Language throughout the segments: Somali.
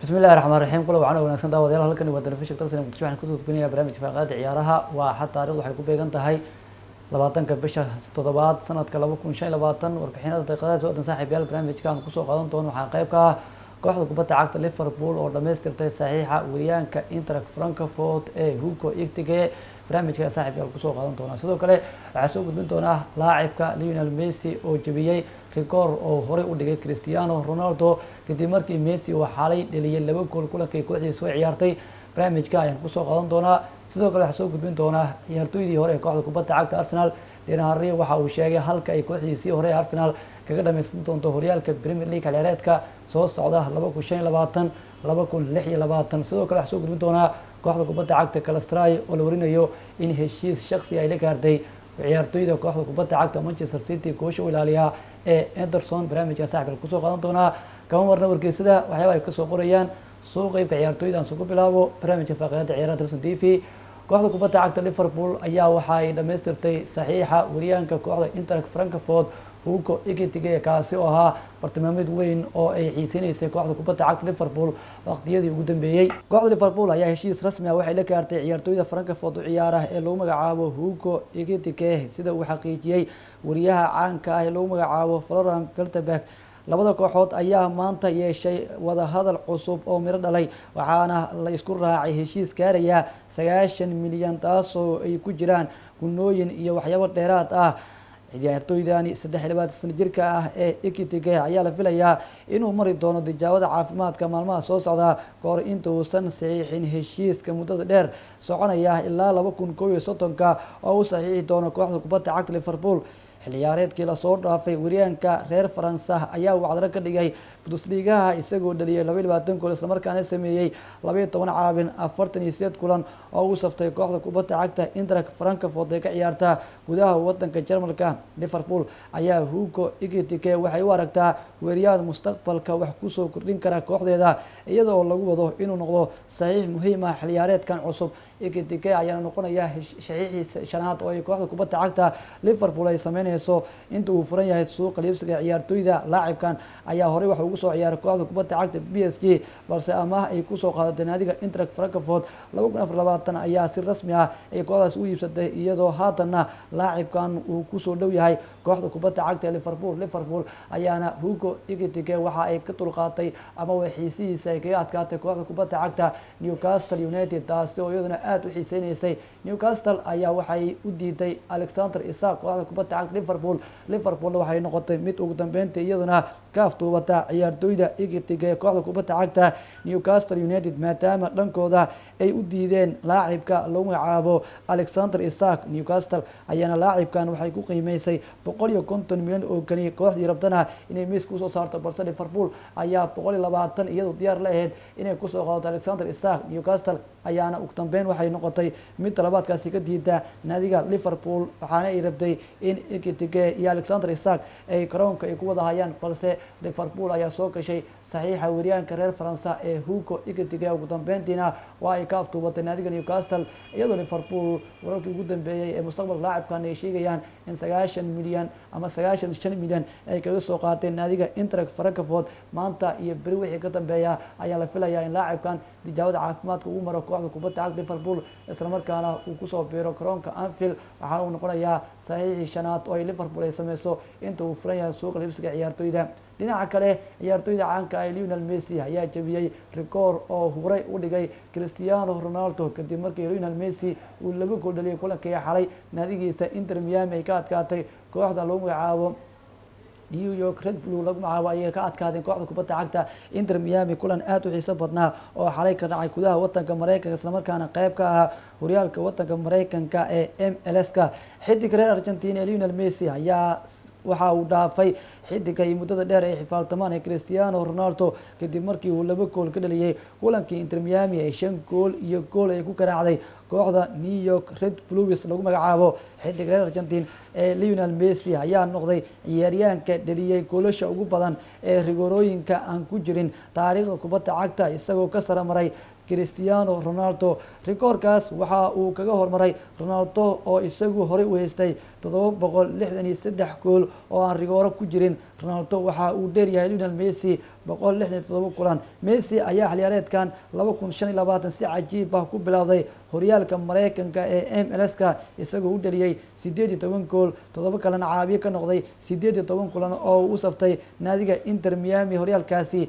Bismillahi raxmaan raxiim. Kula wacan oo wanaagsan daawadayaal, halkani waa telefishinka Dalsan Muqdisho. Waxaan kusoo gudbinayaa barnaamijka faaqaada ciyaaraha. Waa xad, taarikhdu waxay ku beegan tahay 20-ka bisha toddobaad sanadka 2025. Warbixinada daqiiqadaha soo adan, saaxiibayaal, barnaamijka aan kusoo qaadan doono waxaa qayb ka ah kooxda kubadda cagta Liverpool oo dhammaystirtay saxiixa weriyaanka Eintracht Frankfurt ee Hugo Ekitike. Barnaamijka saaxiibayaal kusoo qaadan doonaa. Sidoo kale waxaa soo gudbin doonaa laacibka Lionel Messi oo jebiyey rikoor oo horey u dhigay Cristiano Ronaldo, kadib markii Messi uu xalay dheliyay 2 gool kulankay kooxdii soo ciyaartay. Barnaamijka ayaan kusoo qaadan doonaa. Sidoo kale waxaa soo gudbin doonaa ciyaartooydii hore ee kooxda kubadda cagta Arsenal Thierry Henry waxa uu sheegay halka ay kooxdiisii hore ee Arsenal kaga dhameysan doonto horyaalka Premier League xilciyaareedka soo socda 2025 2026. Sidoo kale waxaa soo gudbin doonaa kooxda kubadda cagta Galatasaray oo la warinayo in heshiis shaksi ay la gaartay ciyaartooyda kooxda kubadda cagta Manchester City goosha u ilaaliyaa ee Ederson. Barnaamijka saaxiibka kusoo qaadan doonaa. Kama marna wargeysada waxyaaba ay kasoo qorayaan soo qeybka ciyaartooyda. Aan sugu bilaabo barnaamijka faaqidada ciyaaraha Dalsan TV. Kooxda kubadda cagta Liverpool ayaa waxa ay dhammaystirtay saxiixa weriyaanka kooxda Eintracht Frankfurt Hugo Ekitike, kaasi oo ahaa bartilmaameed weyn oo ay xiiseynaysay kooxda kubadda cagta Liverpool waqtiyadii ugu dambeeyey. Kooxda Liverpool ayaa heshiis rasmi ah waxay la gaartay ciyaartooyda Frankfurt u ciyaara ee lagu magacaabo Hugo Ekitike, sida uu xaqiijiyey wariyaha caanka ah ee lagu magacaabo Florian Plettenberg. Labada kooxood ayaa maanta yeeshay wadahadal cusub oo miro dhalay, waxaana la isku raacay heshiis gaaraya 90 milyan, taasoo ay ku jiraan gunooyin iyo waxyaabo dheeraad ah. Ciyaartooydani 23 sano jirka ah ee Ekitike ayaa la filayaa inuu mari doono tijaabada caafimaadka maalmaha soo socda, kahor inta uusan saxiixin heshiiska muddada dheer soconaya ilaa 2031-ka oo u saxiixi doono kooxda kubadda cagta Liverpool. Xilli ciyaareedkii lasoo dhaafay, weriyaanka reer Faransa ayaa wacdaro ka dhigay Bundesligaha, isagoo dhaliyay 22 gool, islamarkaana sameeyey 12 caawin 48 kulan oo u saftay kooxda kubadda cagta Eintracht Frankfurt ee ka ciyaarta gudaha wadanka Jarmalka. Liverpool ayaa Hugo Ekitike waxay u aragtaa weeriyaan mustaqbalka wax kusoo kordhin kara kooxdeeda, iyada oo lagu wado inuu noqdo saxiix muhiim ah xilciyaareedkan cusub. Ekitike ayaana noqonaya saxiixii shanaad oo ay kooxda kubadda cagta Liverpool ay sameyneyso inta uu furan yahay suuqa liibsiga ciyaartooyda. Laacibkan ayaa horey waxa ugu soo ciyaaray kooxda kubadda cagta PSG, balse amaah ay kusoo qaadatay naadiga Eintracht Frankfurt 2024 ayaa si rasmi ah ay kooxdaas u iibsatay, iyadoo haatanna laacibkan uu kusoo dhow yahay kooxda kubadda cagta ee Liverpool. Liverpool ayaana Hugo Ekitike waxa ay ka dulqaatay ama way xiisihiisa ay kaga adkaatay kooxda kubadda cagta Newcastle United, taasi oo iyaduna aada u xiiseyneysay. Newcastle ayaa waxay u diiday Alexander Isak kooxda kubadda cagta Liverpool. Liverpoolna waxay noqotay mid ugu dambeyntii iyaduna ka aftuubata ciyaartooyda Ekitike ee kooxda kubadda cagta Newcastle United, maadaama dhankooda ay u diideen laacibka lagu magacaabo Alexander Isak. Newcastle ayaana laacibkan waxay ku qiimeysay 150 milyan oo keliya, kooxdii rabtana inay miis kusoo saarto, balse Liverpool ayaa 120 iyadoo diyaar la ahayd inay kusoo qaadato Alexander Isak. Newcastle ayaana ugu dambeyn waxay noqotay mid talabaadkaasi ka diida naadiga Liverpool, waxaana ay rabtay in Ekitike iyo Alexander Isak ay garoonka ay ku wada hayaan, balse Liverpool ayaa soo gashay saxiixa weriyaanka reer Faransa ee Hugo Ekitike. Ugu dambeyntiina waa ay ka aftuubatay naadiga Newcastle, iyadoo Liverpool wararkii ugu dambeeyey ee mustaqbalka laacibkan ay sheegayaan in 90 milyan ama 95 milyan ay kaga soo qaateen naadiga Eintracht Frankfurt. Maanta iyo beri wixii ka dambeeya ayaa la filayaa in laacibkan tijaabada caafimaadka ugu maro kooxda kubadda cagta Liverpool, islamarkaana uu kusoo biiro garoonka Anfield. Waxaana uu noqonayaa saxiixii shanaad oo ay Liverpool ay sameyso inta uu furan yahay suuqa liibsiga ciyaartooyda. Dhinaca kale, ciyaartooyda caanka ah Lionel Messi ayaa jebiyey rikoor oo horey u dhigay Cristiano Ronaldo, kadib markii Lionel Messi uu 2 gool dhaliyay kulankii xalay naadigiisa Inter Miami ay ka adkaatay kooxda lagu magacaabo New York Red Bull lagu magacaabo. Ayay ka adkaadeen kooxda kubadda cagta Inter Miami kulan aada u xiiso badnaa oo xalay ka dhacay gudaha wadanka Mareykanka, islamarkaana qeyb ka ah horyaalka wadanka Mareykanka ee MLS-ka. Xidiga reer Argentina ee Lionel Messi ayaa waxa uu dhaafay xidiga iyo muddada dheer ay xifaaltamaan ee Cristiano Ronaldo, kadib markii uu 2 gool ka dhaliyay kulankii Inter Miami ay 5 gool iyo gool ay ku garaacday kooxda New York Red Bulls lagu magacaabo. Xidig reer Argentine ee Lionel Messi ayaa noqday ciyaaryahanka dhaliyay goolasha ugu badan ee rigoorooyinka aan ku jirin taariikhda kubadda cagta, isagoo ka saramaray Cristiano Ronaldo. Rikoorkaas waxa uu kaga hormaray Ronaldo oo isagu horey u haystay 763 gool oo aan rigooro ku jirin. Ronaldo waxa uu dheeryahay Lionel Messi 167 kulan. Messi ayaa xilciyaareedkan 2025 si cajiib ah ku bilowday horyaalka Mareykanka ee MLS-ka, isagoo u dhaliyey 18 gool, 7 kalena caabiye ka noqday 18 kulan oo uu u saftay naadiga Inter Miami horyaalkaasi.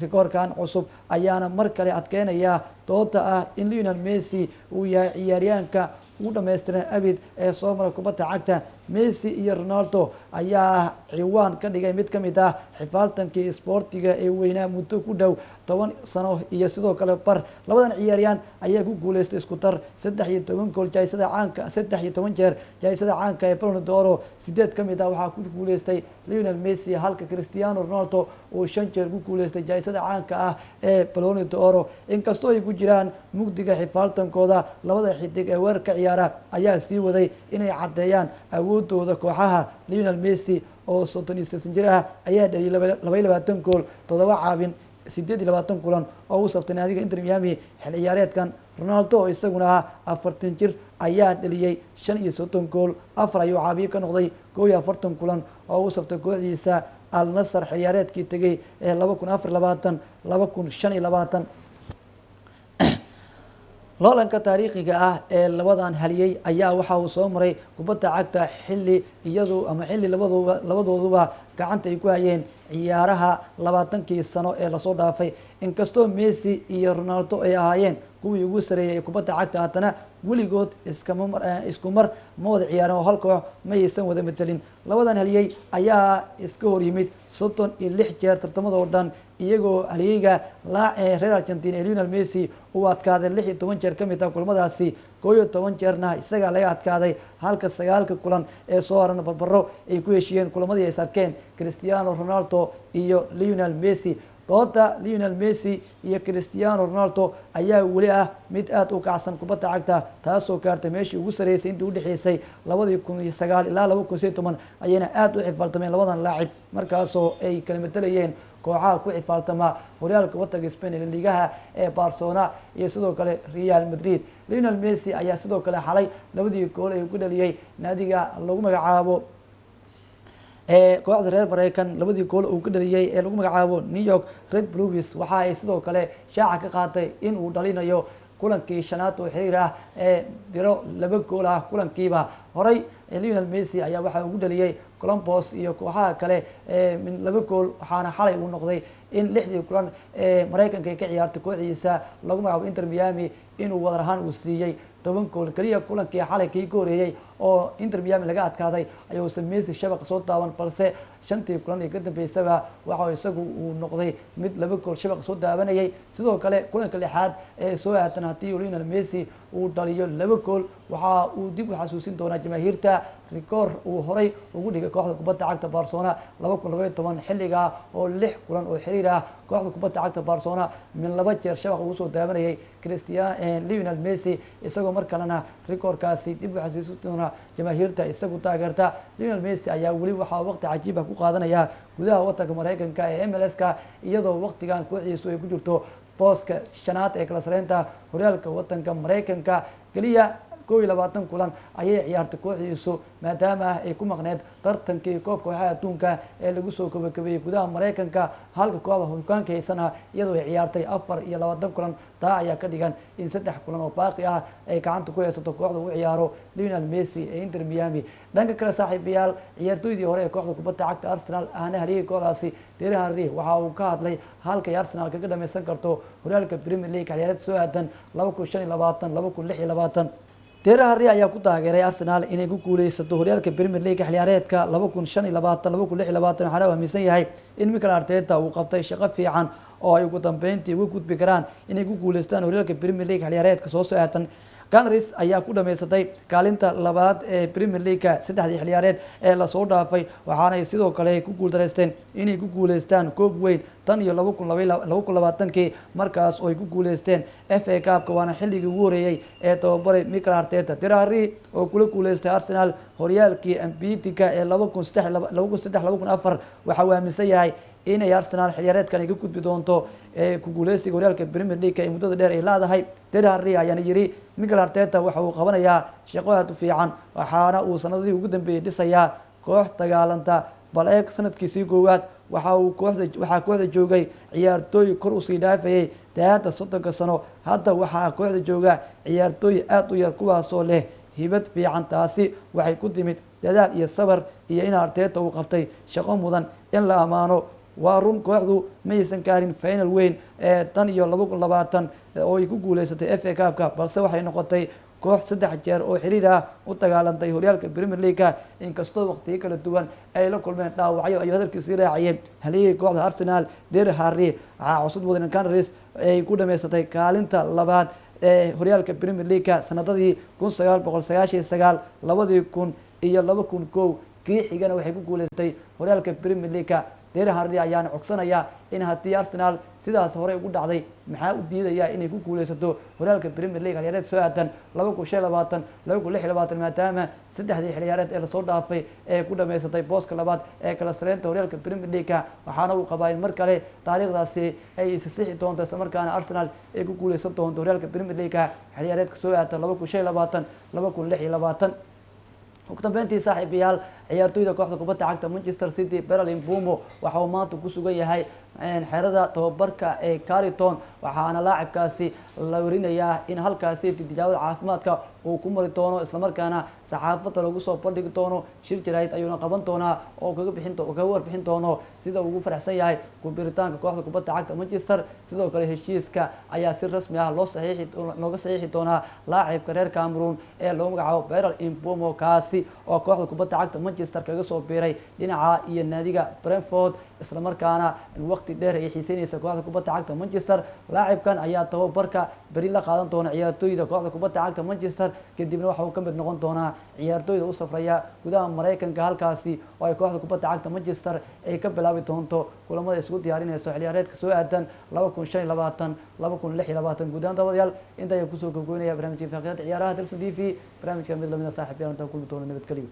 Rikoorkan cusub ayaana mar kale adkeynaya doodda ah in Lionel Messi uu yahay ciyaaryahanka ugu dhammaystiran abid ee soo mara kubadda cagta. Messi iyo Ronaldo ayaa ciwaan ka dhigay mid ka mid ah xifaaltankii isboortiga ee weynaa muddo ku dhow 10 sano iyo sidoo kale bar. Labadan ciyaaryahan ayaa ku guuleystay isku dar 13 gool jaaisada caanka, 13 jeer jaaisada caanka ee Ballon d'Or. 8 ka mid ah waxaa ku guuleystay Lionel Messi, halka Cristiano Ronaldo uu 5 jeer ku guuleystay jaaisada caanka ah ee Ballon d'Or. Inkastoo ay ku jiraan mugdiga xifaaltankooda, labada xidig ee weerarka ciyaara ayaa sii waday inay caddeeyaan awoodooda kooxaha. Lionel Messi oo 33 jir ah ayaa dhaliyay 22 gool, 7 caawin, 28 kulan oo u saftay naadiga Inter Miami xil ciyaareedkan. Ronaldo oo isaguna ah 40 jir ayaa dhaliyey 35 gool, 4 ayuu caabiye ka noqday 41 kulan oo u saftay kooxdiisa Al Nasr xil ciyaareedkii tegay ee 2024 2025. Loolanka taariikhiga ah ee labadan haliyey ayaa waxa uu soo maray kubadda cagta xilli iyadu ama xilli labadooduba gacanta ay ku hayeen ciyaaraha 20kii sano ee lasoo dhaafay. Inkastoo Messi iyo Ronaldo ay ahaayeen kuwii ugu sareeyay ee kubadda cagta, haddana weligood isku mar ma wada ciyaarin oo hal koox ma aysan wada matelin. Labadan haliyey ayaa iska hor yimid 36 jeer tartamadoo dhan, iyagoo haliyeyga reer Argentina ee Lionel Messi uu adkaaday 16 jeer ka mid ah kulamadaasi, 11 jeerna isagaa laga adkaaday, halka 9ka kulan ee soo haran barbaro ay ku heshiiyeen kulamadii ay sarkeen Cristiano Ronaldo iyo Lionel Messi. Dooda Lionel Messi iyo Cristiano Ronaldo ayaa weli ah mid aada u kacsan kubadda cagta, taasoo gaartay meeshii ugu sareysay intii udhexeysay 2009 ilaa 2018, ayayna aada u xifaaltameen labadan laacib, markaasoo ay kala metelayeen kooxaha ku xifaaltama horyaalka wadanka Spain ee liigaha ee Barcelona iyo sidoo kale Real Madrid. Lionel Messi ayaa sidoo kale xalay labadii gool ee ku dhaliyey naadiga lagu magacaabo ee kooxda reer Mareykan, labadii gool uu ka dhaliyey ee lagu magacaabo New York Red Blues, waxa ay sidoo kale shaaca ka qaatay in uu dhalinayo kulankii shanaad oo xiriir ah ee diro 2 gool ah kulankiiba. Horay Lionel Messi ayaa waxaa ugu dhaliyey Columbus iyo kooxaha kale ee min 2 gool, waxaana xalay uu noqday in 6dii kulan ee Mareykanka ay ka ciyaartay kooxdiisa lagu magacaabo Inter Miami inuu wadar ahaan uu siiyey 10 gool. Keliya kulankii xalay kii ka horeeyey oo Inter Miami laga adkaaday ayuusan Messi shabaqa soo daawan, balse 5tii kulan ee ka dambeysaba waxa isagu uu noqday mid 2 gool shabaqa soo daawanayay. Sidoo kale kulanka lixaad ee soo aatan haddii Lionel Messi uu dhaliyo 2 gool, waxa uu dib u xasuusin doonaa jamaahiirta rikoor uu horay ugu dhigay kooxda kubadda cagta Barcelona 2012, xilligaa oo 6 kulan oo xiriir ah kooxda kubadda cagta Barcelona min 2 jeer shabaqa ugu soo daawanayay Cristian Lionel Messi, isagoo mar kalena rikoorkaasi dib u xasuusin doona jamaahiirta isagu taageerta. Lionel Messi ayaa weli waxaa waqti cajiib ah ku qaadanaya gudaha wadanka Mareykanka ee MLS-ka, iyadoo waqtigan kooxdiisu ay ku jirto booska shanaad ee kala sareynta horyaalka wadanka Mareykanka. Keliya 21 kulan ayay ciyaartay kooxdiisu, maadaama ay ku maqneed tartankii koobka kooxaha adduunka ee lagu soo gabagabeeyey gudaha Mareykanka, halka kooxda hogaanka haysana iyadoo ay ciyaartay 24 kulan. Taa ayaa ka dhigan in 3 kulan oo baaqi ah ay gacanta ku haysato kooxda ugu ciyaaro Lionel Messi ee Inter Miami. Dhanka kale, saaxiibayaal, ciyaartooydii hore ee kooxda kubadda cagta Arsenal ahna haliyey kooxdaasi Thierry Henry waxa uu ka hadlay halkay Arsenal kaga dhameysan karto horyaalka Premier League xilciyaareedka soo aadan 2025 2026. Thierry Henry ayaa ku taageeray Arsenal inay ku guuleysato horyaalka Premier League xilciyaareedka 2025 2026, waxaana uu aaminsan yahay in Mikel Arteta uu qabtay shaqo fiican oo ay ugu dambeyntii uga gudbi karaan inay ku guuleystaan horyaalka Premier League xilciyaareedka soo soo-aatan. Gunners ayaa ku dhameysatay kaalinta labaad ee Premier League-ka saddexdii xilciyaareed ee lasoo dhaafay, waxaanay sidoo kale ku guuldareysteen inay ku guuleystaan koob weyn tan iyo 2020kii, markaas oo ay ku guuleysteen FA Cup-ka, waana xilligii ugu horeeyey ee tababaray Mikel Arteta. Thierry Henry oo kula guuleystay Arsenal horyaalkii unbeaten-ka ee 2003 2003 2004, waxa uu aaminsan yahay inay Arsenal xilciyaareedkan ay ka gudbi doonto ee ku guuleysiga horyaalka Premier League ee muddada dheer ay leedahay. Thierry Henry ayaana yiri: "Mikel Arteta waxa uu qabanayaa shaqo aad u fiican, waxaana uu sanadihii ugu dambeeyey dhisayaa koox dagaalanta Bal eeg sanadkiisii koowaad, waxaa kooxda joogay ciyaartooy kor usii dhaafayay daada 30-ka sano. Hadda waxaa kooxda jooga ciyaartooy aada u yar, kuwaasoo leh hibad fiican. Taasi waxay ku timid dadaal iyo sabar iyo in Arteta uu qabtay shaqo mudan in la ammaano. Waa run, kooxdu maysan gaarin final weyn ee tan iyo 2020 oo ay ku guuleysatay FA Cup-ka, balse waxay noqotay koox 3 jeer oo xiriir ah u dagaalantay horyaalka Premier League-ka, inkastoo waqtiyo kala duwan ay la kulmeen dhaawacyo, ayuu hadalkiisii raaciyay haliyihii kooxda Arsenal, Thierry Henry. Waxaa cusub mudan Gunners ay ku dhameysatay kaalinta labaad ee horyaalka Premier League-ka sanadadii 1999, 2000 iyo 2001. Kii xigana waxay ku guuleysatay horyaalka Premier League-ka. Thierry Henry ayaana codsanaya in haddii Arsenal sidaas horey ugu dhacday, maxaa u diidaya inay ku guuleysato horyaalka Premier League xilciyaareed soo aadan 2025, 2026, maadaama saddexdii xilciyaareed ee lasoo dhaafay ee ku dhameysatay booska labaad ee kala sareynta horyaalka Premier League-ka? Waxaana uu qabaa in mar kale taariikhdaasi ay isasixi doonto, islamarkaana Arsenal ay ku guuleysan doonto horyaalka Premier League-ka xilciyaareedka soo aadan 2025, 2026. Ugu dambeyntii, saaxiibayaal, ciyaartoyda kooxda kubadda cagta Manchester City, Bryan Mbeumo, waxa uu maanta ku sugan yahay xerada tababarka ee Carrington. Waxaana laacibkaasi la warinayaa in halkaasi tijaabada caafimaadka uu ku mari doono, islamarkaana saxaafadda lagu soo bandhigi doono. Shir jaraa'id ayuuna qaban doonaa oo kaga warbixin doono sida uu ugu faraxsan yahay kubiritaanka kooxda kubadda cagta Manchester. Sidoo kale heshiiska ayaa si rasmi ah loo saxiixi looga saxiixi doonaa laacibka reer Cameroon ee loo magacaabo Bryan Mbeumo, kaasi oo kooxda kubadda cagta Manchester kaga soo biiray dhinaca iyo naadiga Brentford, islamarkaana waqti dheer ay xiiseynaysa kooxda kubadda cagta Manchester. Laacibkan ayaa tababarka beri la qaadan doona ciyaartooyda kooxda kubadda cagta Manchester, kadibna waxa uu ka mid noqon doonaa ciyaartooyda u safraya gudaha Mareykanka, halkaasi oo ay kooxda kubadda cagta Manchester ay ka bilaabi doonto kulamada isku diyaarinayso xilciyaareedka soo aadan 2025, 2026. Guud ahaan, daawadayaal, inta ayaa kusoo gabgoynaya barnaamijka faaqidaada ciyaaraha Dalsan TV. Barnaamijka mid lamida, saaxiib yaal, intaan kulmi doono, nabadgelyo.